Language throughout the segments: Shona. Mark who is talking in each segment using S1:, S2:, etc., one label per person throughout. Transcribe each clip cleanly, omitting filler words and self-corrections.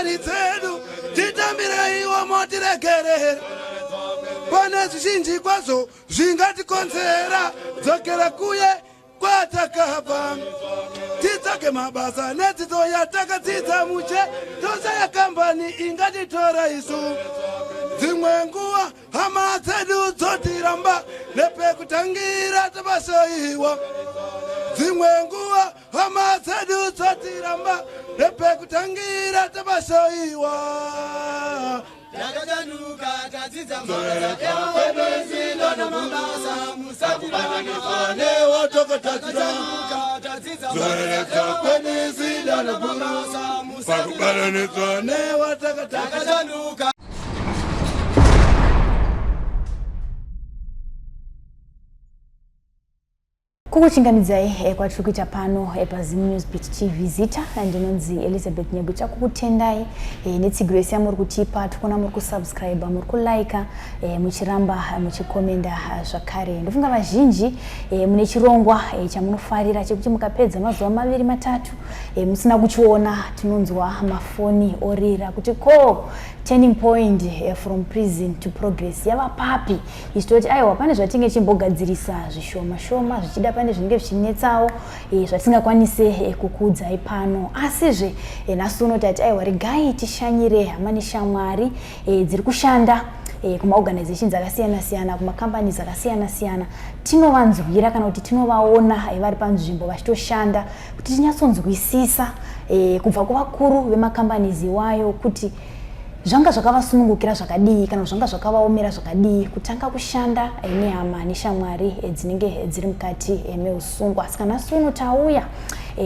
S1: neshamwari dzedu, titambireiwo motiregerera. Pane zvizhinji kwazvo zvingatikonzera, dzokera kuye kwatakabva, titsvage mabasa nedzidzo yatakadzidza muche, toshaya kambani ingatitora isu. Dzimwe nguva hama dzedu dzotiramba, nepekutangira tabasaiwa. Dzimwe nguva hama dzedu dzotiramba, nepekutangira tabasaiwa.
S2: Takachanuka, tadzidza mabasa, musatibatanidzwa
S1: newatokatadzira.
S2: Tadzidza
S1: Zoreredza kwenisida
S2: mabasa,
S1: pakubatanidzwa newatakatadzira.
S2: Takachanuka.
S3: Kukuchingamidzai kwatiri kuita pano paZim News Beat TV. Zita ndinonzi Elizabeth Nyegwe. Chakukutendai netsigiro yese yamuri kutipa. Tikuona muri kusubscribe, muri kulika, muchiramba muchikomenda zvakare. Ndofunga vazhinji mune chirongwa chamunofarira chekuti mukapedza mazuva 2 3 musina kuchiona, tinonzwa mafoni orira kuti ko turning point from prison to progress yava papi? Ichitoti aiwa, pane zvatinge chimbogadzirisa zvishoma shoma, zvichida pane zvinenge zvichinetsawo zvatisingakwanise kukuudzai pano. Asizve nhasi uno tati aiwa, regai tishanyire hama neshamwari dziri kushanda kumaorganizations akasiyana siyana, kumacompanies akasiyana siyana, tinovanzwira kana kuti tinovaona vari panzvimbo vachitoshanda, kuti tinyatsonzwisisa kubva kuvakuru vemacompanies iwayo kuti zvanga zvakavasunungukira zvakadii kana zvanga zvakavaomera zvakadii kutanga kushanda nehama neshamwari dzinenge dziri mukati meusungwa. Saka nhasi uno tauya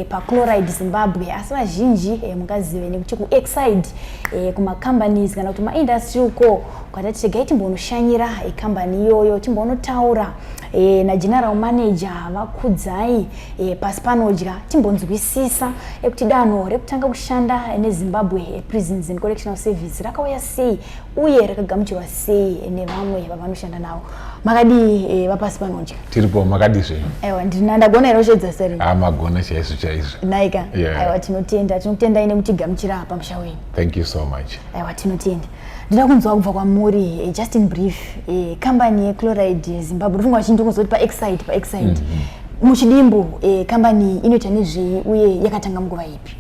S3: paChloride Zimbabwe, asi vazhinji mungazive nekuti kuExide, kumacompanies kana kuti maindustry uko kwatati regai timbonoshanyira kambani iyoyo, timbonotaura nageneral manager Vakudzai Pasi Panodya, timbonzwisisa kuti danho rekutanga kushanda neZimbabwe Prisons and Correctional Service rakauya sei uye rakagamuchirwa sei nevamwe vavanoshanda navo. Makadii, vaPasi Panodya?
S4: Tiripo, makadii zvenyu?
S3: Aiwa, ndina ndagona here usvedza seri?
S4: Ah, magona chaizvo chaizvo.
S3: Naika.
S4: Yeah.
S3: Aiwa, tinotenda, tinokutendai nekutigamuchira pamusha wenyu.
S4: Thank you so much.
S3: Aiwa, tinotenda. Ndinoda kunzwa kubva kwamuri, just in brief, kambani yeChloride Zimbabwe. Ndofunga vachinji kuzoti paExide, paExide. Muchidimbu, kambani inoita nezvei uye yakatanga munguva ipi?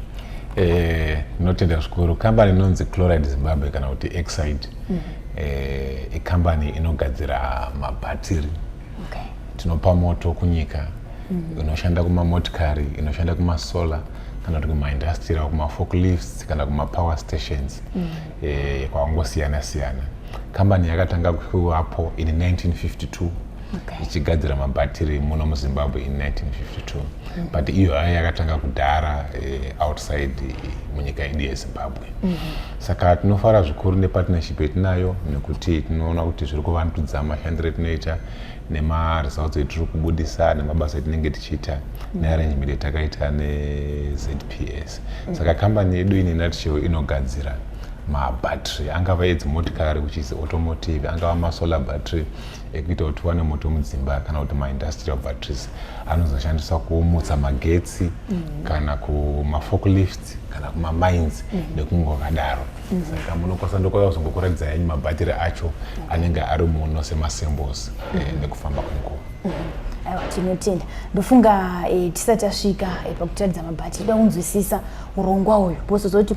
S4: Ndinotenda zvikuru. Kambani inonzi Chloride Zimbabwe kana kuti Exide ikambani inogadzira mabhatiri. Tinopa moto kunyika, inoshanda kumamotikari, inoshanda kumasolar kana kuti kumaindustrial, kumaforklifts kana kumapower stations kwakangosiyana siyana. Kambani yakatanga kuvapo in 1952, ichigadzira mabhatiri muno muZimbabwe in 1952, but iyo hayo yakatanga kudhara outside munyika yedu yeZimbabwe. Saka tinofara zvikuru nepartnership yetinayo, nekuti tinoona kuti zviri kuvandudza mashandiro etinoita nemaresults etiri kubudisa nemabasa etinenge tichiita nearrangement yatakaita neZPS. Saka kambani yedu in a nutshell inogadzira mabhatiri, angava edzimotikari, which is automotive, angava masolar battery ekuita kuti tiwane moto mudzimba, kana kuti maindustrial batteries anozoshandiswa kumutsa magetsi kana kumaforklifts kana kumamines nekumwe kwakadaro. Saka munokwanisa, ndokauya kuzongokuratidzai henyu mabhatiri acho anenge ari muno semasamples nekufamba kwenguva.
S3: Aiwa, tinotenda. Ndofunga tisati tasvika pakutiratidza mabhatiri, toda kunzwisisa urongwa uyu, because tozoti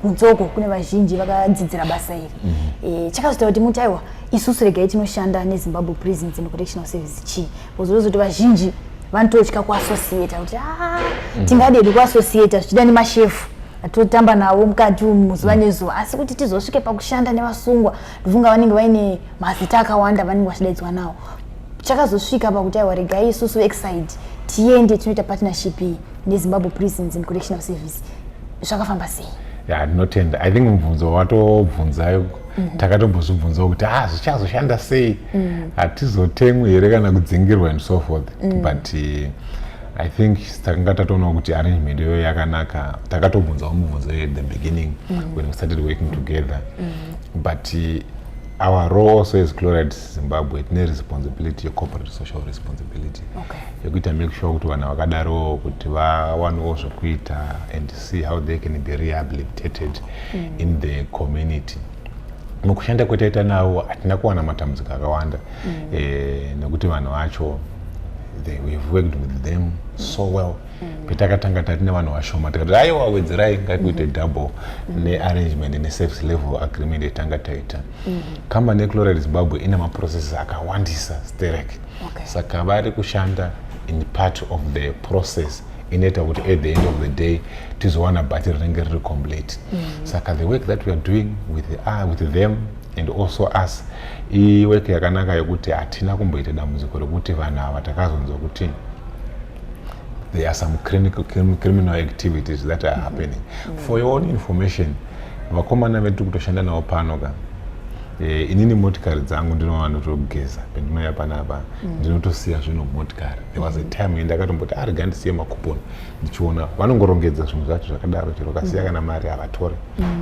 S3: kunzoko kune vazhinji vakadzidzira basa iri. Chakazoita kuti muti aiwa, isusu regai tinoshanda neZimbabwe Prisons and Correctional Service chii? Because tozoti vazhinji vanototya kuassociata kuti a tingadedi kuassociata zvichida nemashefu atotamba navo mukati umu zuva nezuva, asi kuti tizosvike pakushanda nevasungwa, ndofunga vanenge vaine mazita akawanda vanenge vachidaidzwa nawo. Chakazosvika pakuti aiwa, regai isusu Exide tiende tinoita partnership iyi neZimbabwe Prisons and Correctional Service zvakafamba sei?
S4: Ya, ndinotenda. I think mubvunzo watobvunzayo takatombozvibvunzawo kuti ah, zvichazoshanda sei, hatizotemwi here kana kudzingirwa and so forth, but I think takanga tatoonawo kuti arrangement iyoyo yakanaka. Takatobvunzawo mubvunzo at the beginning when we started working together, but Our role also as Chloride Zimbabwe, tine responsibility yecorporate social responsibility yekuita make sure kuti vanhu vakadaro kuti vawanewo zvokuita and see how they can be rehabilitated in the community. Mukushanda kwetaita navo, hatina kuwana matambudziko akawanda nekuti vanhu vacho we've worked with them so well. Petakatanga tatine vanhu vashoma, tikati, "Aiwa, wedzerai, ngakuite double," nearrangement neservice level agreement yatanga taita. Kambani yeChloride Zimbabwe ine maprocesses akawandisa sterek. Saka vari kushanda in part of the process inoita kuti at the end of the day tizowana bhatiri rinenge riri complete. Saka the work that we are doing with them and also us iwork yakanaka yekuti hatina kumboita dambudziko rekuti vanhu ava takazonzwa kuti there are some criminal activities that are happening. For your own information, vakomana vedu kutoshanda navo pano ka, inini motikari dzangu ndinova ndotogeza pendinouya panapa, ndinotosiya zvinhu mumotikari. There was a time yandakatomboti arega ndisiye makuponi, ndichiona vanongorongedza zvinhu zvacho zvakadaro, chero ukasiya kana mari havatore.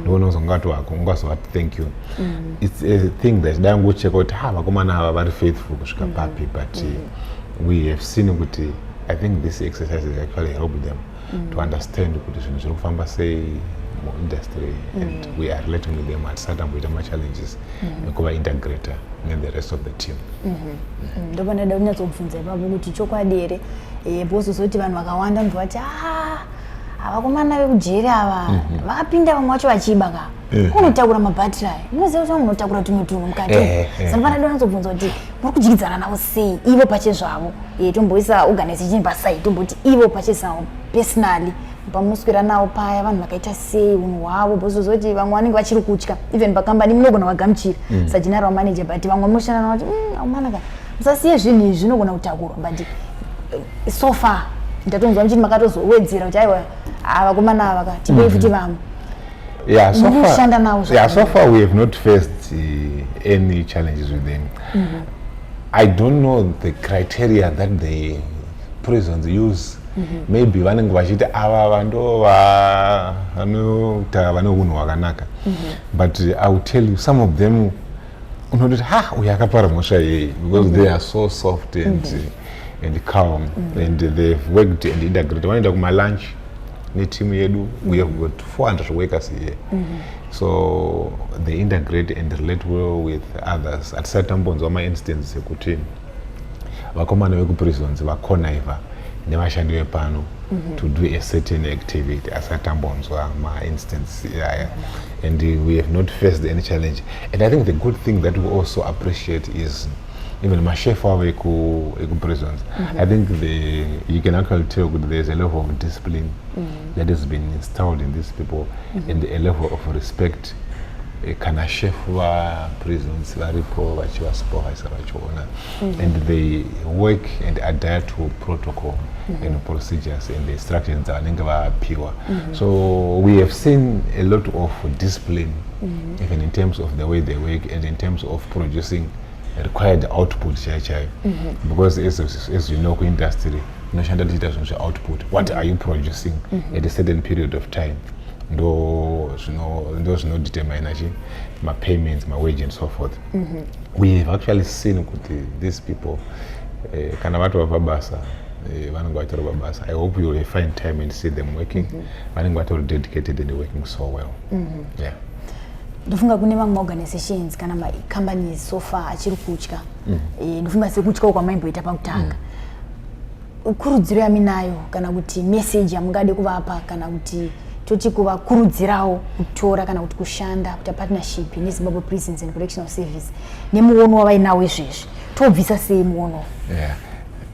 S4: Ndoona uzongati wako ungazovati thank you. It's a thing that dangocheka kuti ha, vakomana ava vari faithful kusvika papi. But we have seen kuti I think this exercise has actually helped them to understand kuti zvinhu zviri kufamba sei muindustry, and we are relating with them. Hatisati amboita machallenges ekuvaintegrata ne-the rest of the team.
S3: Ndopa ndaida kunyatsobvunza ipapo kuti chokwadi here, because uzoti vanhu vakawanda ndobva vati, "Ah, avakomana vekujeri ava vakapinda, vamwe vacho vachiba ka, unotakura mabhatiri aya, munoziva kuti munotakura tumwe tunhu mukati." Saka panada kunyatsobvunza kuti muri kudyidzana navo sei ivo pachezvavo? Tomboisa organization paside, tomboti ivo pachezvavo personally, pamunoswera navo paya, vanhu vakaita sei, unhu hwavo? Because uzoti vamwe vanenge vachiri kutya. Even pakambani munogona vagamuchira sageneral manager, but vamwe munoshanda navo vati, amanaka, musasiye zvinhu izvi, zvinogona kutakurwa." But so far ndatonzwa muchiti makatozowedzera kuti aiwa, vakomana ava ka, tipei futi vamwe.
S4: Yeah, so far,
S3: Munoshanda navo
S4: yeah, so far we have not faced any challenges with them. I don't know the criteria that the prisons use. Maybe vanenge vachiti ava ndo vanoita vane unhu hwakanaka, but I will tell you, some of them unototi, "Ha, uyu akapara mhosva yei?" because they are so soft and calm and they've worked and integrated. Vanoenda kumalunch netimu yedu. We have got 400 workers here, so they integrate and relate well with others. Hatisati tambonzwa mainstance ekuti vakomana vekuprisons vaconniva nevashandi vepano to do a certain activity. Asati tambonzwa mainstance aya, and we have not faced any challenge. And I think the good thing that we also appreciate is even mashefu avo ekuprisons. I think you can actually tell kuti there's a level of discipline that has been installed in these people and a level of respect. Kana shefu vaprisons varipo vachivasupervisa, vachiona, and they work and adhere to protocol and procedures and the instructions dzavanenge vapiwa. So we have seen a lot of discipline, even in terms of the way they work and in terms of producing required output chaiyo chaiyo, because as you know, kuindustry inoshanda tichiita zvinhu zveoutput. What are you producing at a certain period of time? Ndo zvinodetermina chi mapayments, mawage and so forth. We have actually seen kuti these people, kana vatova pabasa, vanenge vatori pabasa. I hope you will find time and see them working. Vanenge vatori dedicated and working so well, yeah.
S3: Ndofunga kune mamwe maorganizations kana macompanies so far achiri kutya. Ndofunga sekutyawo kwamaimboita pakutanga. Kurudziro yaminayo kana kuti message yamungade kuvapa, kana kuti toti kuvakurudzirawo kutora kana kuti kushanda, kuita partnership neZimbabwe Prisons and Correctional Service, nemuono wavainawo izvezvi, tobvisa sei muono?
S4: Yeah.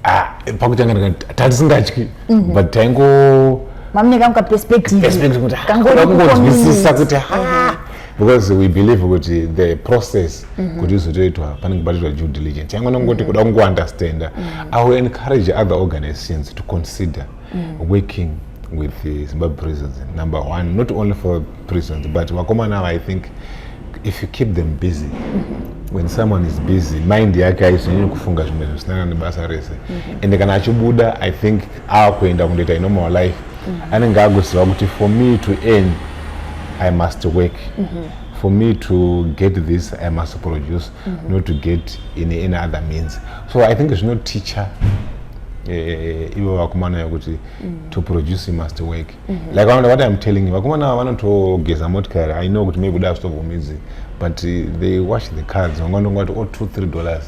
S4: Ah, pakutanga ndikati tatisingatyi, but taingo
S3: mamune kamwe kaperspective.
S4: Perspective kuti
S3: Kangori
S4: kungonzwisisa
S3: kucommunity.
S4: kuti ha, because we believe kuti the process kuti izotoitwa panenge patoitwa due diligence. Taingona kungoti kuda kungounderstanda. I will encourage other organizations to consider working with the Zimbabwe Prisons, number one, not only for prisons, but vakomana ava, I think if you keep them busy, when someone is busy, mind yake haizonyanyi kufunga zvimwe zvisina nebasa rese. Ende kana achibuda, I think aakuenda kundoita normal life, anenge agoziva kuti for me to earn, I must work. For me to get this, I must produce, not to get in any other means. So I think zvinoticha ivo vakomana yekuti to produce you must work. Like what I'm telling you, vakomana ava vanotogeza motikari. I know kuti maybe kuda zvitobvumidzi, but they wash the cars. Vangandongati, oh, $2 3.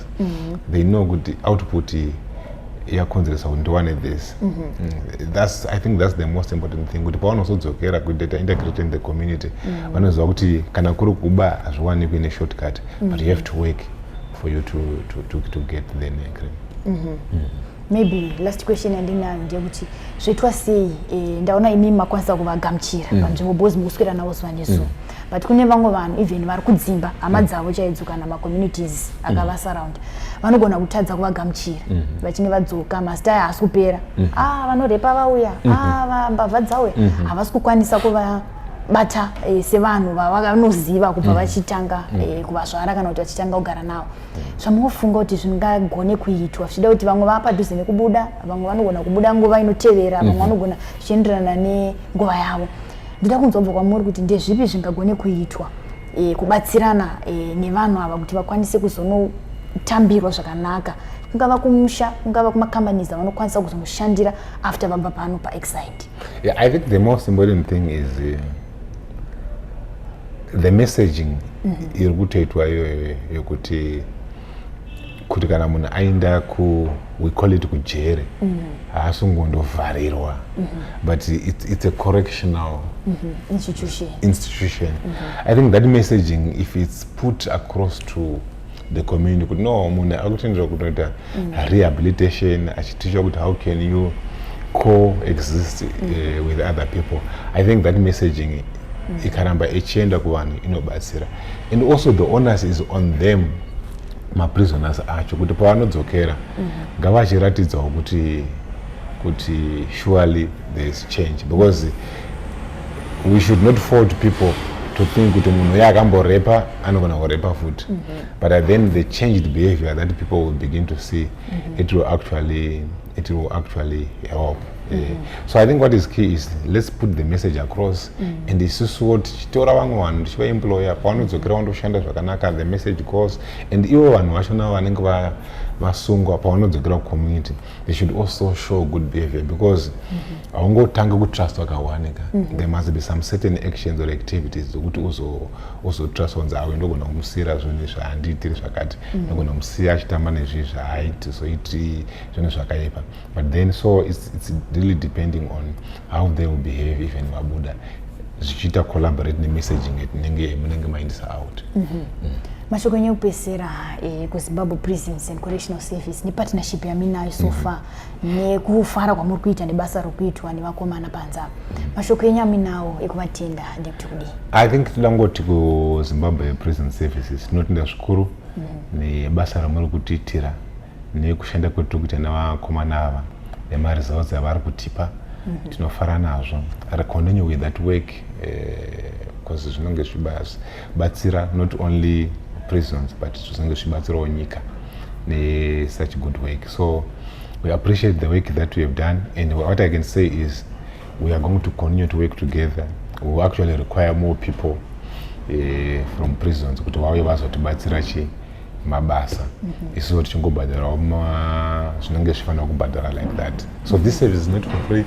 S4: They know kuti output iyi yakonzeresa kuti ndiwane this. That's, I think that's the most important thing, kuti pavanozodzokera kuita integrate in the community, vanoziva kuti kana kuri kuba, hazviwanikwi neshortcut, but you have to work for you to get the necre.
S3: Maybe last question yandinayo ndeyekuti zvoitwa sei? Ndaona imi makwanisa kuvagamuchira panzvimbo because mukuswera navo zuva nezuva, but kune vamwe vanhu even vari kudzimba, hama dzavo chaidzo kana macommunities akavasurround, vanogona kutadza kuvagamuchira vachinge vadzoka. Mazita aya haasi kupera, ah, vanorepa vauya, ah, mbavha dzauya. Havasi kukwanisa kuvabata sevanhu vavanoziva kubva vachitanga kuvazvara kana kuti vachitanga kugara navo. Zvamunofunga kuti zvingagone kuitwa, zvichida kuti vamwe vava padhuze nekubuda, vamwe vanogona kubuda nguva inotevera, vamwe vanogona zvichienderana nenguva yavo, ndoda kunzwa kubva kwamuri kuti ndezvipi zvingagone kuitwa kubatsirana nevanhu ava kuti vakwanise kuzonotambirwa zvakanaka, kungava kumusha, kungava kumacompanies avanokwanisa kuzonoshandira after vabva pano paExide?
S4: Yeah, I think the most important thing is the messaging iri kutoitwa iyoyo, yekuti kuti kana munhu aenda ku, we call it kujere, haasi kungondovharirwa, but it's a correctional
S3: institution.
S4: Institution. I think that messaging, if it's put across to the community kuti no, munhu akutenderwa kutoita rehabilitation, achitichwa kuti how can you coexist with other people, I think that messaging ikaramba ichienda kuvanhu inobatsira. And also the onus is on them, maprisoners acho, kuti pavanodzokera ngavachiratidzawo kuti surely there is change, because we should not fault people to think kuti munhu uye akamborepa anogona kurepa futi. But then the changed behavior that people will begin to see, it will actually help. So I think what is key is let's put the message across, and isusuwo tichitora vamwe vanhu tichivaemploya, pavanodzokera vandoshanda zvakanaka, the message goes. And ivo vanhu vachona vanenge vasungwa, pavanodzokera kucommunity, they should also show good behavior, because haungotangi kutrust vakawanika. There must be some certain actions or activities dzokuti uzotrust, wanzi awe ndogona kumusiyira zvinhu zvaandiitiri zvakati, ndogona kumusiya achitamba nezvii zvaaiti zoiti zvinhu zvakaipa. But then so it's really depending on how they will behave even vabuda, zvichiita collaborate nemessaging yatinenge munenge maindisa out.
S3: Mashoko enyu ekupedzisira kuZimbabwe Prisons and Correctional Service nepartnership yaminayo so far, nekufara kwamuri kuita nebasa rokuitwa nevakomana panze apa, mashoko enyu aminawo ekuvatenda ndekuti kudii?
S4: I think toda ngoti kuZimbabwe Prison Services tinotenda zvikuru nebasa ramuri kutiitira, nekushanda kwetiri kuita nevakomana ava, nemaresults avari kutipa. Tinofara nazvo. Continue with that work, because zvinonge zvichibatsira not only prisons, but zvinenge zvichibatsirawo nyika nesuch good work. So we appreciate the work that we have done, and what I can say is we are going to continue to work together. We will actually require more people from prisons kuti vauye vazotibatsira chi mabasa, isusu tichingobhadharawo zvinenge zvichifanira kubhadhara like that. So this service is not for free.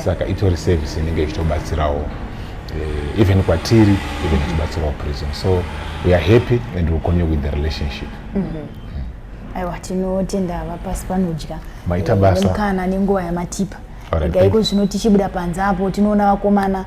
S4: Saka itori service inenge ichitobatsirawo even kwatiri, even ichibatsirawo prison. So we are happy and we'll continue with the relationship.
S3: Aiwa, tinotenda vaPasi Panodya.
S4: Maita basa.
S3: Nemukana nenguva yamatipa.
S4: Alright,
S3: Rega iko zvino tichibuda panze apo, tinoona vakomana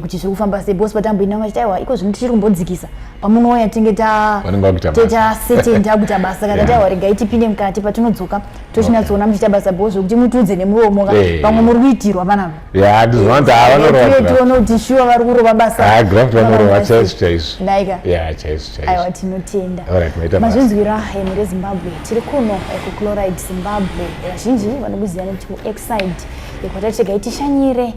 S3: kuti zviri kufamba sei, boss patamboina vachiti aiwa, iko zvino tichiri kumbodzikisa, pamunouya tinge
S4: Vanenge vakuita basa.
S3: Tasete takuita basa. Saka tati aiwa, regai tipinde mukati, patinodzoka tochinatsoona muchiita basa, bho zvokuti mutiudze nemuromo ka. Pamwe muri kuitirwa panapa.
S4: Ya, ndizvona kuti vanorova.
S3: Tione kuti shuwa vari kurova basa.
S4: Ah, graft vanorova chaizvo chaizvo.
S3: Ndaika.
S4: Ya, chaizvo chaizvo.
S3: Aiwa, tinotenda.
S4: Alright, maita basa.
S3: Mazvinzwira, mhuri yeZimbabwe, tiri kuno kuChloride Zimbabwe. Vazhinji vanokuziva nekuti kuExide. Kwatati regai tishanyire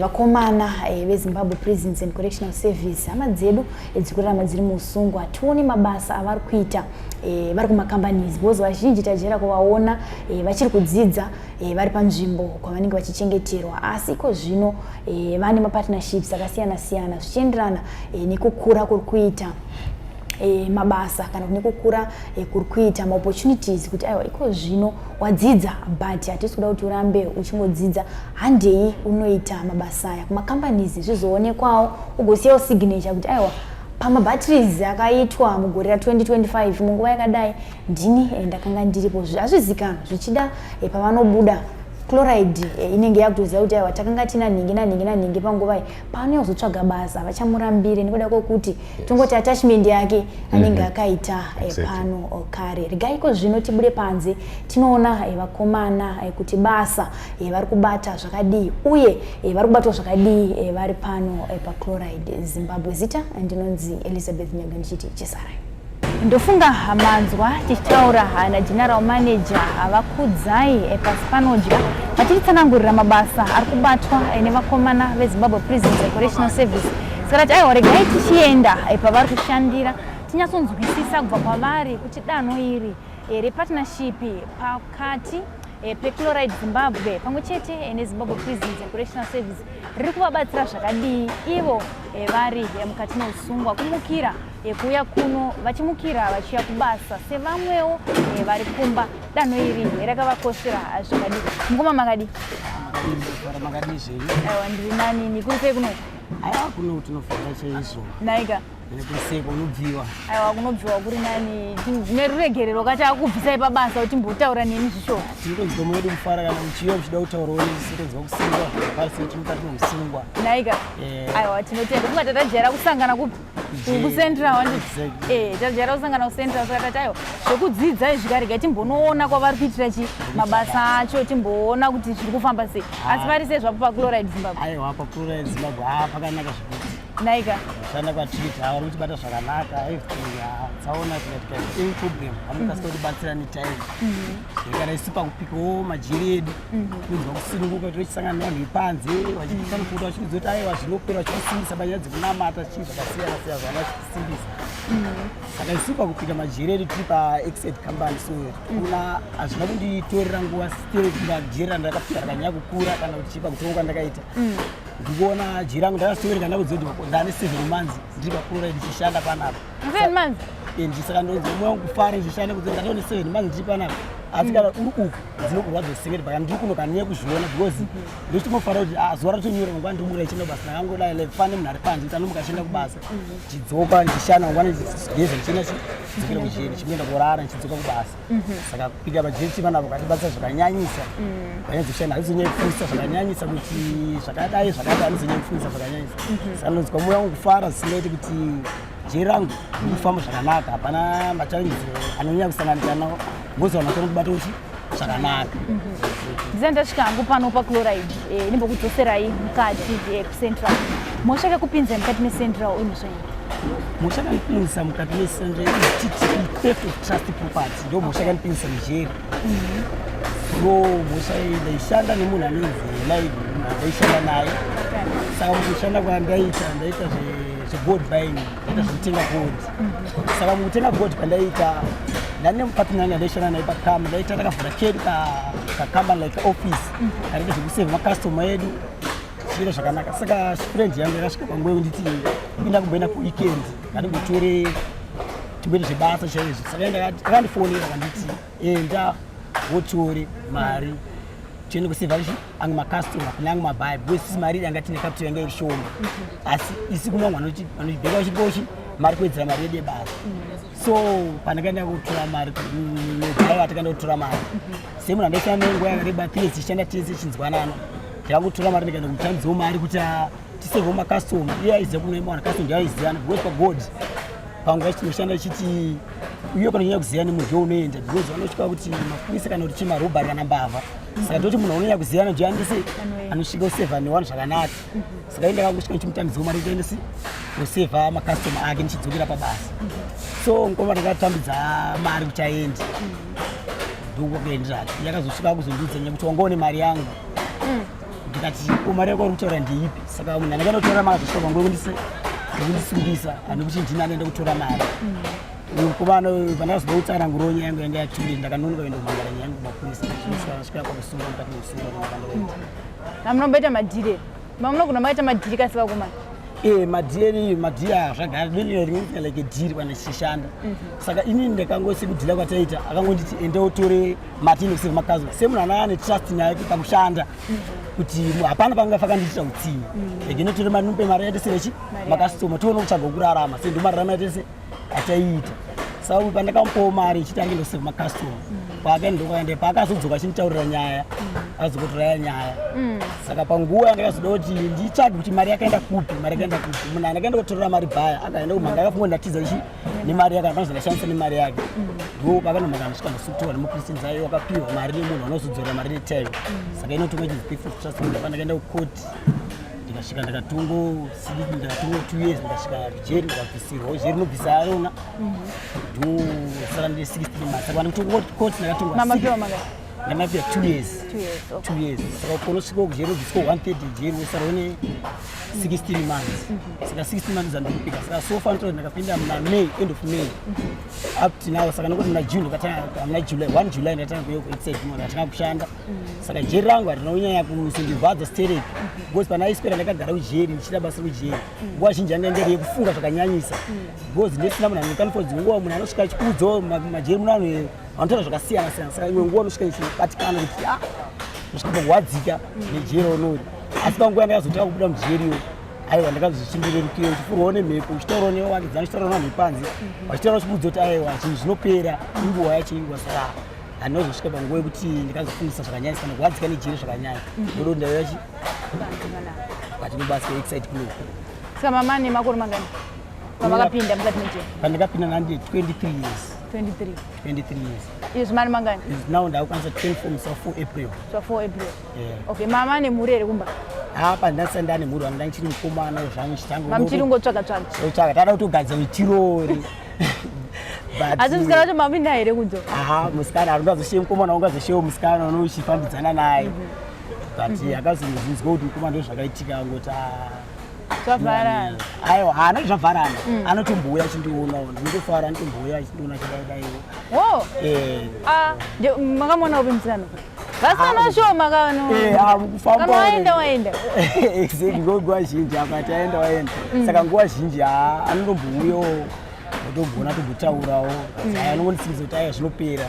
S3: vakomana veZimbabwe Prisons and Correctional Service, hama dzedu dziri kurarama dziri muusungwa, tione mabasa avari kuita vari kumacompanies, because vazhinji tajaira kuvaona vachiri kudzidza vari panzvimbo kwavanenge vachichengeterwa, asi iko zvino vane mapartnerships akasiyana siyana zvichienderana nekukura kuri kuita mabasa kana nekukura kuri kuita maopportunities, kuti aiwa, iko zvino wadzidza, but hatisi kuda kuti urambe uchingodzidza, handei unoita mabasa aya kumacompanies, zvizoonekwawo ugosiyawo signature kuti aiwa, pamabatteries akaitwa mugore ra2025 munguva yakadai ndini ndakanga ndiripo. Hazvizikanwa, zvichida pavanobuda Chloride inenge yakutoziva kuti aiwa, takanga tina nhingi nanhingi nanhingi panguva iyi. Paanouya kuzotsvaga basa vachamurambire nekuda kwekuti tongoti attachment yake anenge akaita pano kare. Regai iko zvino tibude panze tinoona vakomana kuti basa vari kubata zvakadii uye vari kubatwa zvakadii vari pano paChloride Zimbabwe. Zita ndinonzi Elizabeth Nyaga, ndichiti chisarai. Ndofunga manzwa tichitaura nageneral manager Vakudzai Pasi Panodya, vachititsanangurira mabasa ari kubatwa nevakomana veZimbabwe Prisons and Correctional Service. Saka tati aiwa, regai tichienda pavari kushandira tinyatsonzwisisa kubva kwavari kuti danho iri repartnership pakati peChloride Zimbabwe pamwe chete neZimbabwe Prisons and Correctional Service riri kuvabatsira zvakadii ivo vari mukati meusungwa, kumukira kuuya kuno, vachimukira vachiuya kubasa sevamwewo vari kumba. Danho iri rakavakoshera zvakadii? Mukoma, makadii?
S5: Makadii zvenyu?
S3: Aiwa, ndiri nanini. Kuri sei kuno?
S5: Aiwa, kuno tinofara chaizvo.
S3: Naika.
S5: Nekuseko unobviwa.
S3: Aiwa, kunobviwa kuri nani. Neruregerero kachakubvisai pabasa kuti timbotaura nemi zvishoma.
S5: Tinotonzwa mwedu kufara kana uchiuya uchida kutaurawo nesu, tonzwa kusungwa parisi tinota tinosungwa.
S3: Naika. Aiwa, tinotenda. Kunga tatajaira kusangana kupi? KuCentral, wandi?
S5: Exactly.
S3: Tajaira kusangana kuCentral, saka tati aiwa, zvekudzidza izvi karega timbonoona kwavari kuitira chi mabasa acho, timboona kuti zviri kufamba sei. Asi vari sei zvapo paChloride Zimbabwe?
S5: Aiwa, paChloride Zimbabwe haa, pakanaka zvekuti.
S3: Naika.
S5: Kushanda kwatiriita, vari kutibata zvakanaka, everything. Tsaona tikatika any problem vanokasika kutibatsira netime. Kana isu pakupikawo majeri edu tinonzwa kusununguka, tinochisangana nevanhu vepanze vachitisanukura, vachitiudza kuti aiwa, zvinopera, vachitisimbisa panyaya dzekunamata, chii zvakasiyana siyana zvavana vachitisimbisa. Saka isu pakupika majeri edu tiri paExide company, so kuna hazvina kunditorera nguva stere jeri randakapika rakanyanya kukura kana kuti chipa kutonga kwandakaita. Ndikuona jeri rangu ndakatovereka ndakuziva kuti ndane 7 months ndiri paChloride ndichishanda panapa.
S3: 7 months?
S5: Saka ndonzwa moyo wangu kufara ndichishanda kuti ndatone 7 months ndiri panapa. Asi kana uri uku dzinokurwadza singeti, but ndiri kuno kanyanya kuzviona because ndochitomofara kuti ah, zuva ratonyura mangwana ndirimuka ndichienda kubasa. Ndakangodai like fane munhu ari panze kuti anomuka achienda kubasa, ndichidzoka ndichishanda, mangwana ndichigeza, ndichienda, chidzokera kujeri, ndichimboenda kurara, ndichidzoka kubasa. Saka kupika pajeri chivanapo katibatsira zvakanyanyisa panyaya dzekushanda. Handizonyanya kufundisa zvakanyanyisa kuti zvakadai zvakadai, handizonyanya kufundisa zvakanyanyisa. Saka ndinonzwa moyo wangu kufara zvisingaiti kuti jeri rangu riri kufamba zvakanaka, hapana machallenges anonyanya kusanganika nawo because vanhu vachona kubata kuti zvakanaka.
S3: Ndisati ndasvika hangu pano paChloride, ndimbokudzoserai mukati kuCentral. Mhosva yakakupinzai mukati meCentral imhosva iyi?
S5: Mhosva yakandipinzisa mukati meCentral TTP, theft of trust property, ndo mhosva yakandipinzisa mujeri. So mhosva iyi ndaishanda nemunhu anonzi Live, ndaishanda naye. Saka mukushanda kwandaita, ndaita zvegold buying, ndaita zvekutenga gold. Saka mukutenga gold kwandaita, ndane mupartner wangu andaishanda naye pakamba. Ndaita takavhura kedu kakambani, like office kanoita zvekusevha macustomer edu, zvichiita zvakanaka. Saka friend yangu yakasvika panguva yekunditi inda kumboenda kuweekend, ngatimbotore timboita zvebasa chaizvo. Saka akandifonera akanditi enda wotore mari tiende kusevha chi angu macustomer kune angu mabuyer, because isi mari yanga tine capital yanga iri shoma, asi isi kuna vamwe vanochibheka vachitipochi mari kuwedzera mari yedu yebasa. So pandakaenda kutora mari nebuyer, takaenda kutora mari semunhu andaishanda naye nguva yakareba, 3 years tichishanda tese chinzwanano. Ndakangotora mari ndikaenda kumutambidzawo mari kuti tisevhewo macustomer. Iye aiziva kuno mawana customer, ndiye aizivana because pagold panguva chinoshanda chiti uye panonyanya kuziva nemunhu ndiwo unoenda, because vanosvika kuti mapurisa kana kuti chimarobhari kana mbavha. Saka ndoti munhu unonyanya kuzivana ndiye andise anosvika kusevha nevanhu zvakanaka. Saka ii ndakangosvika ndichimutambidzawo mari kuti aendesi kusevha macustomer ake, ndichidzokera pabasa. So mukoma ndakatambidza mari kuti aende, ndokuenderana. Yakazosvika kuzondiudza nyaya kuti wangaone mari yangu. Ndikati, "Ko mari yako uri kutaura ndeipi?" Saka munhu anenge anotora mari azosvika panguva yekundisungisa, nekuti ndini anoenda kutora mari. Mukomana pandakazoda kutsanangurawo nyaya yangu yanga yaturi, ndakanonoka kuenda kumangara nyaya yangu kumapurisa, svika pakusunga mukati mekusungwa ndakaita.
S3: Amunomboita madhiri? Mamunogona maita madhiri kasi, vakomana?
S5: Madhiri, madhiri aya zvagara rinenge like dhiri kana tichishanda. Saka inini ndakangose kudhila kwataita, akangonditi, "Ende utore mati inokuseva makazo." Semunhu anaa ane trust naye pakushanda, kuti hapana pangafa kandiitira utsinye, ege ndotore mari, nupe mari yaitese makasitoma, tione kutsvaga kurarama. Se ndo mararama yaitese ataiita. Saka pandakamupawo mari ichiti ange ndoseva makastoma, paakaenda ndokaenda, paakazodzoka achinditaurira nyaya, akazokotoraya nyaya. Saka panguva yandakazoda kuti nditsvage kuti mari yakaenda kupi, mari yakaenda kupi, munhu andakaenda kutorera mari bhaya akaenda kumhanga, akafunga ndatiza ichi nemari yake, apana zvandashandisa nemari yake. Ndo pakanomhanga ndosvika ndosukutiwa nemapurisa ayo, wakapiwa mari nemunhu anozodzorera mari netime. Saka inotonga ichinzi theft of trust. Pandakaenda kukoti, ndikasvika ndakatongo ndakatongo 2 years, ndikasvika kujeri, ndikabvisirwawo jeri inobvisa arona, ndosara ndine 16 months. Saka pandikutongo koti ndakatongwa
S3: Mamapiwa mangani?
S5: Ndamapiwa 2 years.
S3: 2 years, okay.
S5: 2 years. Saka unosvika kujeri ubviswa one third jeri, wosara une 16 months. Saka 16 months dzandikupika. Saka so far ndoti ndakapinda muna May, end of May up to now. Saka nokuti muna June ndakatanga, muna July, 1 July ndakatanga kuuya kuExide, ndakatanga kushanda. Saka jeri rangu harina kunyanya kuzondirwadza stereki, because panaiswera ndakagara kujeri ndichiita basa rekujeri, nguva zhinji yanga ndiri yekufunga zvakanyanyisa, because ndisina munhu anokanifodzi. Nguva munhu anosvika achikuudzawo, majeri muno vanhu vanotaura zvakasiyana siyana. Saka imwe nguva unosvika ichibatikana kuti a nosvika pakurwadzika nejeri unori. Asi panguva yandakazotanga kubuda mujeriyo, aiwa, ndakazochindirerukira, uchifurwawo nemhepo, uchitaurawo nevakidzani, uchitaurawo nevanhu vepanze, vachitaura vachikuudza kuti aiwa, zvinhu zvinopera, inguva yacho inguva. Saka handinozosvika panguva yekuti ndikazofungisa zvakanyanyisa kana kurwadzika nejeri zvakanyanya. Ndodo ndaiva chi patinobasa Exide kuno.
S3: Saka mama nemakore mangani pamakapinda mukati mejeri?
S5: Pandakapinda nandi 23 years.
S3: 23?
S5: 23 years.
S3: Izvi mari mangani?
S5: Is now ndakukwanisa 24 musi wa4 April.
S3: So 4 April?
S5: Yeah.
S3: Okay, mama nemhuri here kumba?
S5: Apa ndasati ndane mhuri, wanga ndichiri mukomana zvangu chitanga.
S3: Mamuchiri kungotsvaga tsvaga?
S5: Tsvaga, tada kutogadzira mitirori.
S3: Asi musikana wacho mapinda here kunzo?
S5: Aha, musikana haringazoshiye mukomana, ungazoshiyewo musikana unochifambidzana naye, but akazonozvinzwa kuti mukomana ndo zvakaitika, angoti, "Ah,
S3: Zvavharana."
S5: Aiwa, haana zvavharana, anotombouya achindionawo, ndinotofara, anotombouya achindiona chidaidaiwo.
S3: Wo. Ah, makamuona upi musikana? Vasikana shoma kano.
S5: Ah, mukufamba.
S3: Kana waenda, waenda.
S5: Exactly, nguva zhinji akati aenda, waenda. Saka nguva zhinji ha anotombouyawo, otombona tombotaurawo. Aya anongondisimbisa kuti aya zvinopera,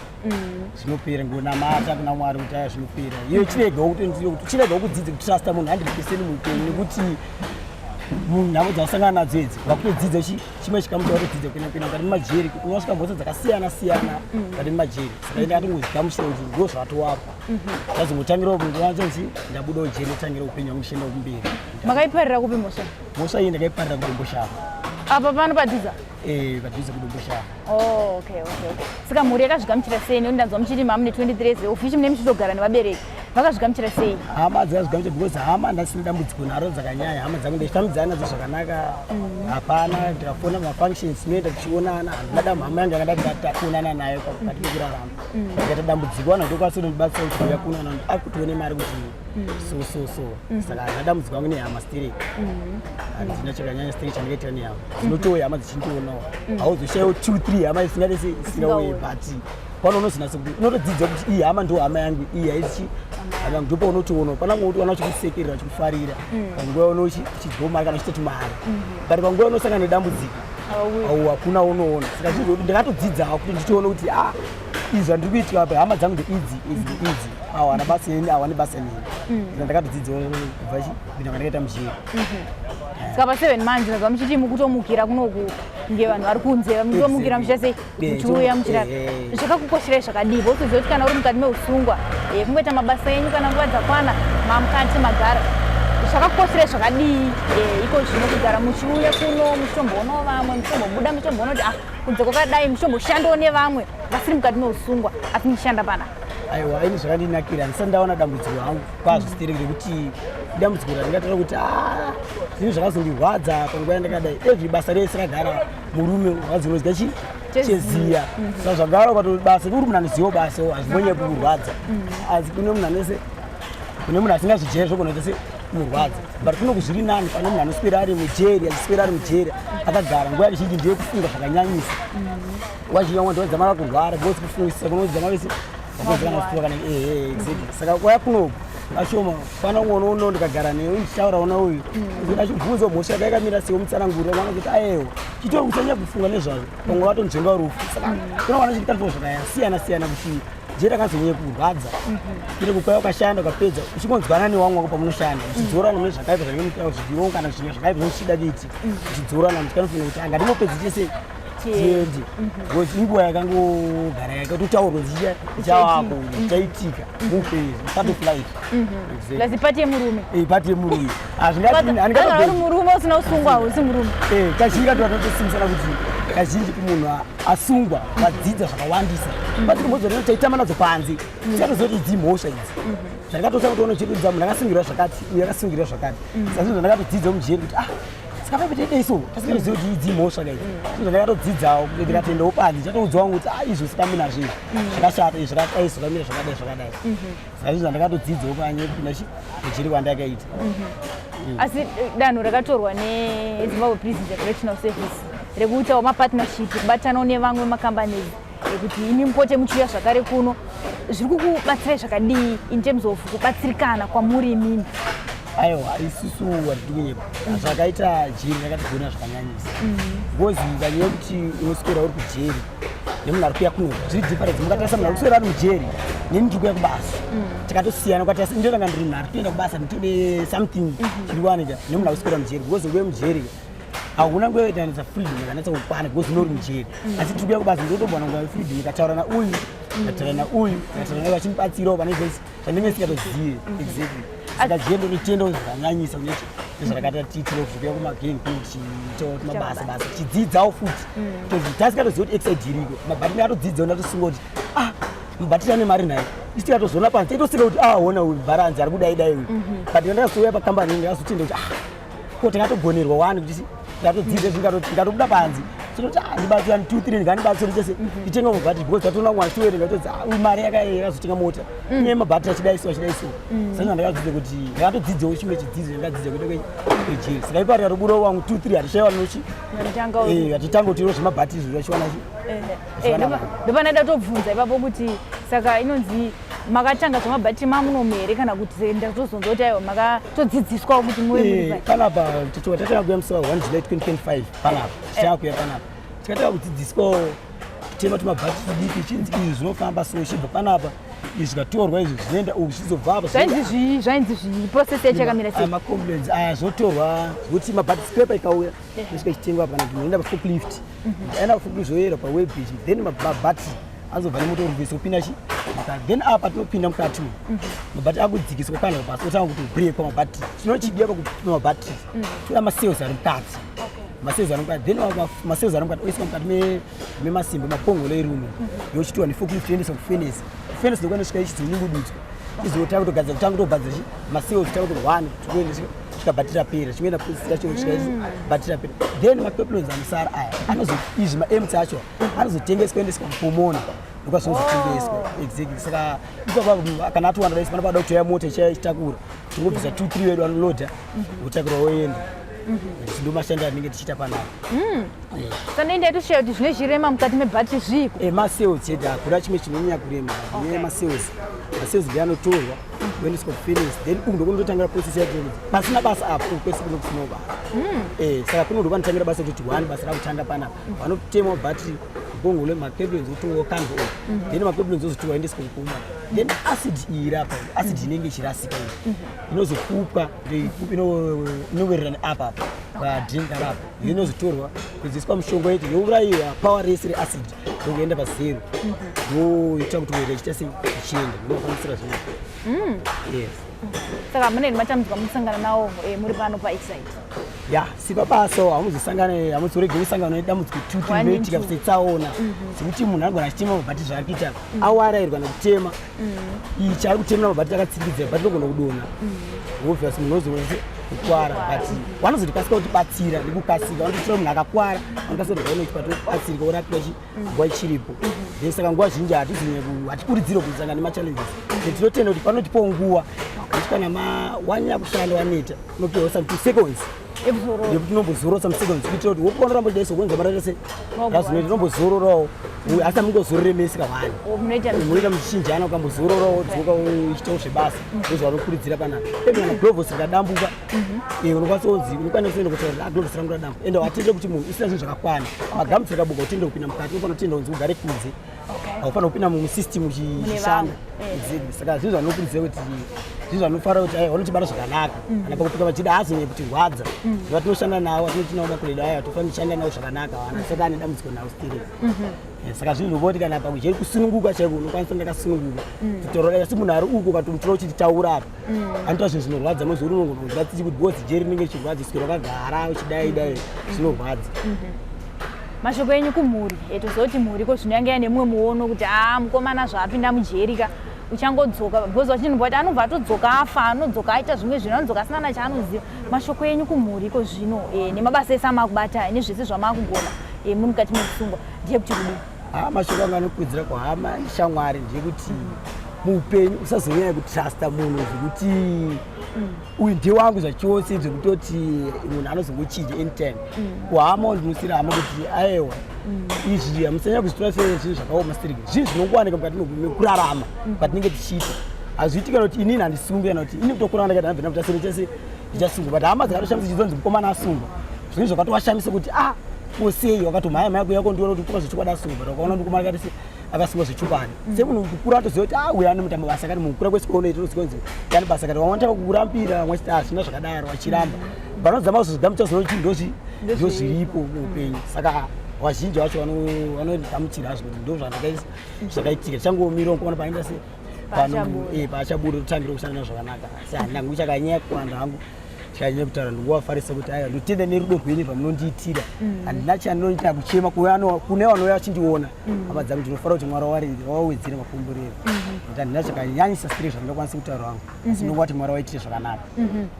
S5: zvinopera, ngonamata kuna Mwari kuti aya zvinopera. Iyo chiregawo kuti chiregawo kudzidza kutrusta munhu 100% muupenyu, nekuti munhamo dzawasangana nadzo idzi wakutodzidza chimwe chikamu chawatodzidza kuenda kuenda mukati memajeri, unosvika mhosva dzakasiyana siyana mukati memajeri. Saka ende atongozigamuchira kuti ndo zvatowapo, ndazongotangirawo kuti ndabudawo jeri, ndotangira upenyu hwangu ndichienda kumberi.
S3: Makaiparira kupi mhosva?
S5: Mhosva iyi ndakaiparira kuDomboshava.
S3: Apa pano padhuza?
S5: Eh, padhuze kuDomboshava.
S3: Oh, okay. Saka mhuri yakazvigamuchira sei? Nekuti ndanzwa muchiti mamune 23 years ofishi, mune muchitogara nevabereki. Vakazvigamuchira sei?
S5: Hama dzakazvigamuchira, because hama ndasina dambudziko naro dzakanyanya. Hama dzangu ndichifambidzana nadzo zvakanaka, hapana. Ndikafona mafunctions tinoenda tichionana, handina damu. Hama yangu yakada kuti takuonana nayo pakati pekurarama, ndikaita dambudziko vanhu ndokwanisa kundibatsira kuti uya kuno akuti mari kuti so so so. Saka handina dambudziko vangu nehama stereki, handina chakanyanya stereki chandikaitira nehama. Dzinotouya hama dzichindionawo, hauzoshayiwo two three hama isingade isingauye, but pano unozonatsa kuti unotodzidza kuti iyi hama ndo hama yangu, iyi haisi hama yangu. Ndipo unotoona pana kuti wana uchikusekerera, uchikufarira panguva unochidyawo mari kana uchitoti mari, but panguva unosangana nedambudziko au hakuna unoona. Saka zvinhu ndakatodzidzawo kuti nditoona kuti a izvi zvandiri kuitika apa, hama dzangu ndeidzi, idzi ndeidzi, awana basa neni, awane basa neni. Saka ndakatodzidzawo kubva kupinda kwandakaita mujeri.
S3: Saka pa7 months nazva muchiti mukutomukira kunoku nge vanhu vari kunze, muchitomukira muchiita sei? Muchiuya muchira zvakakukosherai zvakadii? Votoziva kuti kana uri mukati meusungwa, kungoita mabasa enyu, kana nguva dzakwana mamukati magara. Zvakakukosherai zvakadii iko zvino kugara muchiuya kuno, muchitomboonawo vamwe, muchitombobuda, muchitomboona kuti ah, kunze kwakadai, muchitomboshandawo nevamwe vasiri mukati meusungwa asi muchishanda panapa?
S5: Aiwa, ini zvakandinakira, handisati ndaona dambudziko hangu kwazvo stereki, rekuti dambudziko randingataura kuti "Ah, zvinhu zvakazondirwadza panguva yandakadai." Every basa rese ragara murume wakazonodya chi cheziya. Saka zvagara ukato basa uri munhu anozivawo basa, hazvimbonyanyi kukurwadza. Asi kune munhu anese Kune munhu asingazvijeri zvogona kuita sekumurwadza, but kuno kuzviri nani pane munhu anoswera ari mujeri, achiswera ari mujeri akagara nguva zhinji ndeyekufunga zvakanyanyisa. Nguva zhinji vamwe ndodzamara kurwara because kufungisisa kunodzama vese vakozikana kana ehe, exactly. Saka kwaya kunoku vashoma fana ungoona uno ndikagara newe ndichitaura una uyu achibvunza mhosva yaka yakamira sei, womutsanangurira mwana kuti ayewa chitori kuchanyanya kufunga nezvazvo, vamwe vatonzvenga rufu. Saka kuna vana chiitanifo zvakasiyana siyana kuti jeri rakazonyanya kurwadza iri kukwaya ukashanda ukapedza uchingonzwana newamwe wako pamunoshanda, muchidzorana mune zvakaipa zvanenge zvichironga kana zvimwe zvakaipa zvinochida kuiti, muchidzorana muchikanofunga kuti anga ndinopedza chese tiende, because inguva yakangogara yakatotaurwa zichavako, zvichaitika muupenyu, part of life. Exactly.
S3: Plus part yemurume.
S5: Part yemurume.
S3: Kana uri murume usina kusungwa, hausi murume.
S5: Kazhinji kacho vatotosimbisana kuti kazhinji kumunhu asungwa vadzidza zvakawandisa, patiri taitamba nadzo panze tichatoziva kuti idzi mhosva idzi. Zvandakatotanga kutoona chirudza munhu akasungirwa zvakati, uyu akasungirwa zvakati. Saka zvinhu zvandakatodzidza mujeri kuti ah, saka paipe taidai so tasingatoziva kuti idzi mhosva kai. Zvinhu zvandakatodzidzawo kuti ndikatoendawo panze chatoudzwa wangu kuti ah, izvo sitambi nazvo, izvi zvakashata, izvi zvakadai, zvakamira zvakadai zvakadai. Saka zvinhu zvandakatodzidzawo panye kupinda mujeri kwandakaita.
S3: Asi danho rakatorwa neZimbabwe Prisons and Correctional Service rekuitawo mapartnership, kubatanawo nevamwe macompanies ekuti imi mupote muchiuya zvakare kuno, zviri kukubatsirai zvakadii in terms of kubatsirikana kwamuri imimi?
S5: Aiwa, isusu hatidi kunyepa, zvakaita jeri rakatigona zvakanyanyisa, because panyaya yekuti unoswera uri kujeri nemunhu ari kuya kuno zviri difference. Mukatarisa munhu ari kuswera ari mujeri neni ndiri kuya kubasa, takatosiyana. Ukatarisa ndotanga ndiri munhu ari kutoenda kubasa, nditode something chiri kuwanika nemunhu ari kuswera mujeri, because nguva yemujeri hauna nguva yekuitanisa freedom yakanatsa kukwana because unori mujeri. Asi tiri kuya kubasa ndotombona nguva yefreedom, ikataura nauyu, ndataura nauyu, ndataura nauyu, vachimubatsirawo pane zvese zvandinge singatozive. Exactly. Saka jeri ndototenda zvakanyanyisa kune nezvarakatatiitira kuzokuya kumagang kuno tichiitawo mabasa basa, tichidzidzawo futi because tasingatoziva kuti Exide iriko. Mabhatiri ndakatodzidzawo, ndatosunga kuti ah, mabhatiri ane mari naye. Isi tikatozoona panze taitoseka kuti ah, ona uyu bharanzi ari kudai dai uyu, but ndakazouya pakambani ndakazotenda kuti ah, ko takatogonerwa wani kuti ndatodzidza ndikatobuda panze tinoti ah, ndibatsira 2 3, ngandibatsire chese nditenga mabhatiri, because tatoona mwana tiwerenga toti ah, uyu mari yakazotenga mota inyaya mabhatiri achidai so achidai so. Saka ndakadzidza kuti ndakatodzidzawo chimwe chidzidzo ndakadzidza kuenda kwejeri. Saka ipapo tikatobudawo wangu 2 3 hatishaiwa nochi hatitanga kuti zvemabhatiri zviro achiwana.
S3: Ndopanoda tobvunza ipapo kuti saka inonzi makatanga zvemabhatiri mamunomu here, kana kuti ndatozonzwa kuti aiwa, makatodzidziswawo kuti muve muri
S5: Panapa tatanga kuya musi wa 1 July 2025 panapa, tichitanga kuya panapa tikatanga kudzidziswawo kutema tumabhatiri tudiki, chinzi izvi zvinofamba so, chibva panapa izvi zvikatorwa izvi zvinoenda uku, zvichizobva apa.
S3: Zvainzi zvii? Zvainzi zvii? Process yacho yakamira sei?
S5: Macomponents aya zvotorwa zvekuti mabhatiri scraper ikauya inosvika ichitengwa apa, kana kuti inoenda paforklift, aenda paforklift zvoyera pawebridge, then mabhatiri azobva nemoto kupinda chi mukati. Then apa tinopinda mukati umu, mabhatiri akudzikiswa kana pasi otanga kutobrekwa mabhatiri. Tinochidiwa pakupima mabhatiri, toda macells ari mukati, macells ari mukati. Then macells ari mukati oiswa mukati memasimbi mapongolo erume, yochitiwa neforklift yoendesa kufurnace. Kufurnace ndokunosvika ichizonyungududzwa, izotanga kutogadzira, kutanga kutogadzira macells, tanga kuti one tikuendesa svika bhatiri rapera, chimboenda process yacho kusvika bhatiri rapera. Then mapeplons anosara aya anozo izvi maempty acho anozotengeswa, kuendeswa kuPomona ndokwazvinozotengeswa. Exactly. Saka ipapo kana atowanda daisi panopada kutoya mota ichitakura, tingobvisa 2 3 wedu anolodha wotakura woenda. Ndo mashandiro atinenge tichiita panapa.
S3: Saka ndaitoshaya kuti zvine chirema mukati mebhatiri zviiko.
S5: Macells chete, hakuna chimwe chinonyanya kurema. Nyaya yemacells, macells ndiye anotorwa kuendeswa kufurnace, then uku ndokunototangira process yacho yekuti pasina basa apo, uku kwese kuno kusinawo basa. Saka kuno ndopanotangira basa kuti one basa rakutanga panapa, vanotema bhatiri gongole, macables otorwa kando uku, then macables ozotorwa aendeswa kuPomona. Then acid iyi iri apa, acid inenge ichirasika iyi inozopupwa, inowerera neapa apa padrinka rapo, inozotorwa kudziiswa mushonga yetu yourayiwa power rese reacid ndokuenda pazero, ndoita kuti wera ichiita sei, ichienda ndokufambisira zvinhu. Yes.
S3: Saka mune matambudziko amunosangana nawo muri pano paExide?
S5: Ya, sipabasa hamuzosangana, hamuzorege kusangana nedambudziko
S3: One
S5: tuti
S3: and
S5: rinoitika
S3: two.
S5: setsaona, sekuti munhu anogona achitema mabhati zvaari kuita awarairwa nekutema ichi ari kutemera mabhati akatsikidzira, bhati rinogona kudonha. Obvious munhu ozoona kukwara, but vanozoti kutibatsira nekukasika, vanototora munhu akakwara, vanokasika kuti vaone chipatara kubatsirika, orapiwa chi nguva ichiripo. Then saka nguva zhinji hatikurudzirwe kusangana nemachallenges. Then tinotenda kuti panotipawo nguva. kuti kana wanyanya kushanda waneta, unopiwa some 2 seconds yekuti unombozorora, some seconds, kuitira kuti wokuona ramba uchidai maraita se razonoita unombozororawo, asi hamungozorore mese kawani, munoita muchichinjana. Ukambozororawo, dzoka uchiitawo zvebasa. Ndozvavanokurudzira panapa. Even kana gloves rikadambuka, unokwanisa kunzi unokwanisa kuenda kutaura kuti gloves rangu radambuka. Ende watende kuti munhu usina zvinhu zvakakwana, magamutsi rikabuka, utende kupinda mukati, unofanira kutenda kunzi ugare kunze, haufanira kupinda musystem uchishanda. Exactly. Saka zvinhu zvanokurudzira kuti zvinhu zvanofanira kuti aiwa, vanotibata zvakanaka. Kana pakupika vachida haazonyanya kutirwadza. Vatinoshanda navo, vatinoti makoledo aya, tofanira kushanda navo zvakanaka, vana sati ane dambudziko navo stereki. Saka zvinhu zvopoti kana pakujeri kusununguka chaiko, unokwanisa ndakasununguka kutorora, asi munhu ari uko ukatomutora uchitaura apa, anoita zvinhu zvinorwadza. Nozori unongonzwa tsitsi kuti because jeri rinenge richirwadza, swero wakagara uchidai dai, zvinorwadza.
S3: Mashoko enyu kumhuri? Toziva kuti mhuri ko zvino yange yaine mumwe muono kuti a mukomana zvaapinda mujeri ka, uchangodzoka, because vachinobva kuti anobva atodzoka afa, anodzoka aita zvimwe zvinhu, anodzoka asina na chaanoziva. Mashoko enyu kumhuri iko zvino, nemabasa ese amakubata, nezvese zvamakugona, muri mukati mekusungwa, ndeyekuti kudii?
S5: Ha, mashoko anga anokurudzira kuhama neshamwari ndeyekuti muupenyu usazonyanya kutrusta munhu zvekuti uyu ndewangu zvachose, zvekutoti munhu anozongochinja anytime. Kuhama ndinosira hama kuti aiwa, izvi hamusanyanya kuzvitora sezvinhu zvakaoma stereki. Zvinhu zvinongowanika mukati mekurarama kwatinenge tichiita. Hazviiti kana kuti inini handisungwi, kana kuti ini kutokura ndakaita ndabvena kuti asere chese ndichasungwa, but hama dzakatoshamisa chidzonzi mukomana asungwa. Zvinhu zvakatowashamisa kuti ah, kosei wakatomhaya mhaya kuuya kondiona kuti mukoma zvechokwadi asungwa, but wakaona kuti mukomana akati akasungwa zvechokwadi. Semunhu kukura atoziva kuti ah, uyu anomuta mabasa akati. Mukura kwese kwaunoita unoziva kunzi yani basa kati vamwe vanotanga kukurambira, vamwe vachiti hazvina zvakadaro, vachiramba, vanozama kuzozvigamuchira kuti ndo zviripo muupenyu. Saka vazhinji vacho vanogamuchira hazvo kuti ndo zvakaitika, tichangomirawo mukomana paanoita se paachabuda, totangira kushanda nazvo zvakanaka. Asi handina hangu chakanyanya kuwanda hangu chakanyanya kutaura. Ndingovafarisa kuti aiwa, ndotenda nerudo rwenyu rwamunondiitira. Handina chandinoita kuchema kune vanouya vachindiona, hama dzangu. Ndinofara kuti Mwari wawedzere makomborero, kuti handina chakanyanyisa sitiri zvandinokwanisa kutaura wangu, asi ndinongova kuti Mwari waitire zvakanaka.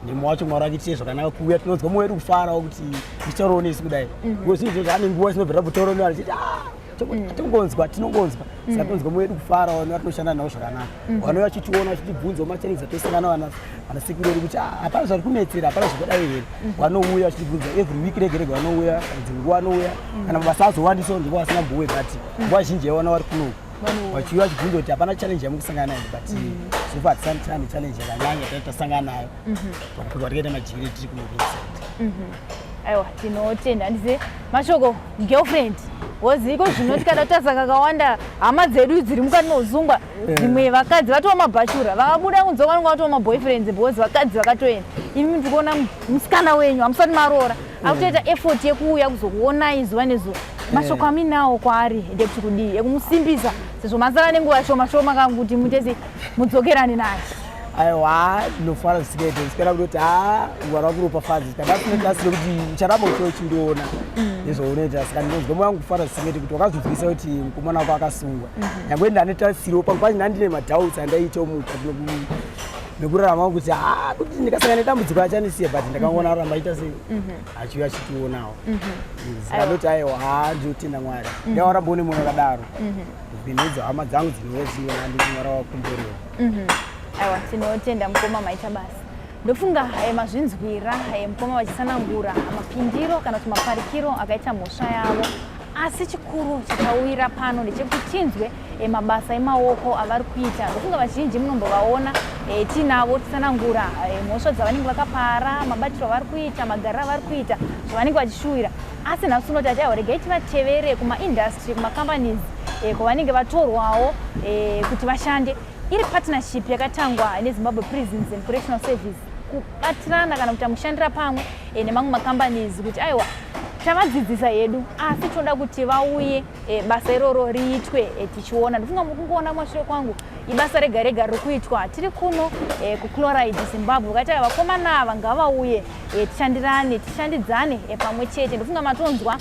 S5: Ndimo wacho Mwari wakuitire zvakanaka kuuya, tinonzwa mwoyo wedu kufarawo kuti tichitaurawo nesu kudai, because zvinhu izvozvo ane nguva sinobvira kutaura nevanhu chiti tinongonzwa, tinongonzwa. Saka tinonzwa mwoyo wedu kufarawo nevatinoshanda navo zvakanaka, vanouya vachitiona, vachitibvunzawo machallenges atosangana vanasekuru vedu, kuti hapana zvari kunetsera, hapana zvakadai here. Vanouya vachitibvunza every week, rege rege vanouya, dzimwe nguva vanouya kana mabasa azowandisawo, ndinguva vasina mbuwe, but nguva zhinji yaiwana vari kunoku, vachiuya vachibvunza kuti hapana challenge yamukusangana nayo. But so far hatisati tane challenge yakanyanya tati tasangana nayo pakupika kwatikaita majeri tiri kuno kuinside.
S3: Aiwa, tinotenda. Handizive mashoko girlfriend woziko zvino tikada kutarisa kakawanda hama dzedu dziri mukati meusungwa, dzimwe vakadzi vatova mabhachura, vakabuda kunze vanenge vatova maboyfriends because vakadzi vakatoenda. Imi ndikuona musikana wenyu, hamusati maroora, akutoita effort yekuuya kuzokuonai zuva nezuva. Mashoko aminawo kwaari ndekuti kudii ekumusimbisa, sezvo masara nenguva shoma shoma kakuti mutese mudzokerane naye?
S5: Aiwa, ndinofara zvisingaite zvikana kutoti ha, Mwari wakuropafadza kadasine kuti ucharamba uchiva uchindiona nezvaunoita. Saka ndinonzwa moyo wangu kufara zvisingaite kuti wakazvinzwisa kuti mukomana wako akasungwa, nyangwe ndanetarisiriwo pamwe pacho ndandine madoubts andaiitawo mukati mekurarama kuti ha, kuti ndikasangana nedambudziko achanisiya, but ndakangoona aramba aita sei, achiuya achitionawo. Saka ndoti aiwa, ha, ndinotenda Mwari ndawaramba une munhu akadaro. Nedzo hama dzangu dzinouya dzichiona, nditi Mwari wakumborera.
S3: Aiwa, tinotenda mukoma, maita basa. Ndofunga mazvinzwira mukoma vachitsanangura mapindiro kana kuti maparikiro akaita mhosva yavo. Asi chikuru chatauyira pano ndechekuti tinzwe mabasa emaoko avari kuita. Ndofunga vazhinji munombovaona tinavo titsanangura mhosva dzavanenge vakapara, mabatiro avari kuita, magariro avari kuita, zvavanenge vachishuwira. Asi nhasi unoti ati aiwa, regai tivatevere kumaindustry, kumacompanies kwavanenge vatorwawo kuti vashande. Iri partnership yakatangwa neZimbabwe Prisons and Correctional Service, kubatirana kana kuita mushandira pamwe nemamwe macompanies, kuti aiwa, tavadzidzisa hedu, asi tinoda kuti vauye basa iroro riitwe tichiona. Ndofunga muri kungoona kumashure kwangu, ibasa rega rega riri kuitwa. Tiri kuno kuChloride Zimbabwe, vakati aiwa, vakomana ava ngavauye, tishandirane, tishandidzane pamwe chete. Ndofunga matonzwa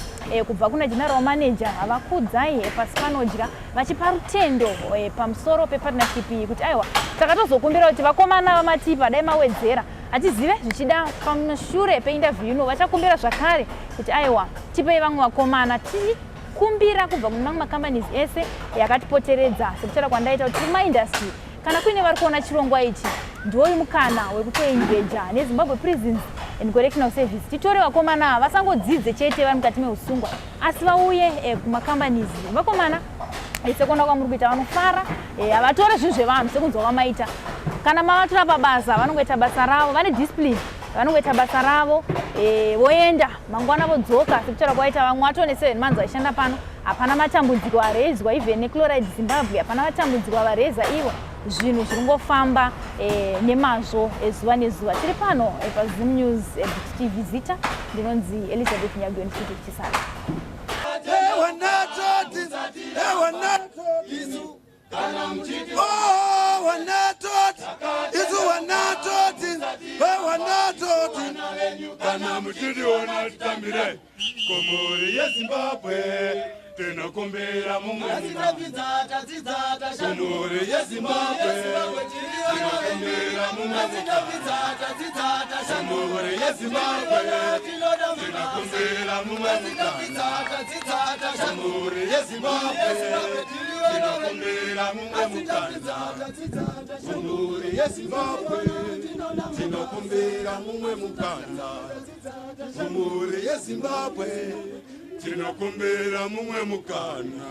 S3: kubva kuna general manager vaKudzai Pasi Panodya vachipa rutendo pamusoro pepartnership iyi, kuti aiwa, takatozokumbira kuti vakomana vamatipa dai mawedzera. Hatizive, zvichida pamashure peinterview ino vachakumbira zvakare kuti aiwa, tipei vamwe vakomana. Tichikumbira kubva kune mamwe macompanies ese yakatipoteredza, sekutaura kwandaita kuti tiri maindustry, kana kuine vari kuona chirongwa ichi. Ndiwoyu mukana wekutoengeja neZimbabwe Prisons and Correctional Service. Titore vakomana ava, vasangodzidze chete vari mukati meusungwa, asi vauye kumacompanies. Vakomana, sekuona kwamuri kuita, vanofara, havatore zvinhu zvevanhu sekunzwa kwamaita. Kana mavatora pabasa, vanongoita basa ravo, vane discipline, vanongoita basa ravo, voenda, mangwana vodzoka. Sekutaura kwaita vamwe vatone 7 months vachishanda pano, hapana matambudziko arezwa, even neChloride Zimbabwe hapana matambudziko avareza ivo. Zvinhu zviri ngofamba nemazvo zuva nezuva. Tiri pano paZim News TV. Zita ndinonzi Elizabeth Nyagwe, ndichiti tichisara.
S1: Wanatoti, wanatoti, oh, wanatoti, isu wanatoti, wanatoti.
S6: Kana muchitiona, titambire kumhuri yeZimbabwe, tinokumbira mumwe. Kumhuri yeZimbabwe, tinokumbira mumwe. Kumhuri yeZimbabwe, tinokumbira mumwe. Kumhuri yeZimbabwe, tinokumbira mumwe mukana. Kumhuri yeZimbabwe, tinokumbira mumwe mukana. Kumhuri yeZimbabwe, tinokumbira mumwe mukana.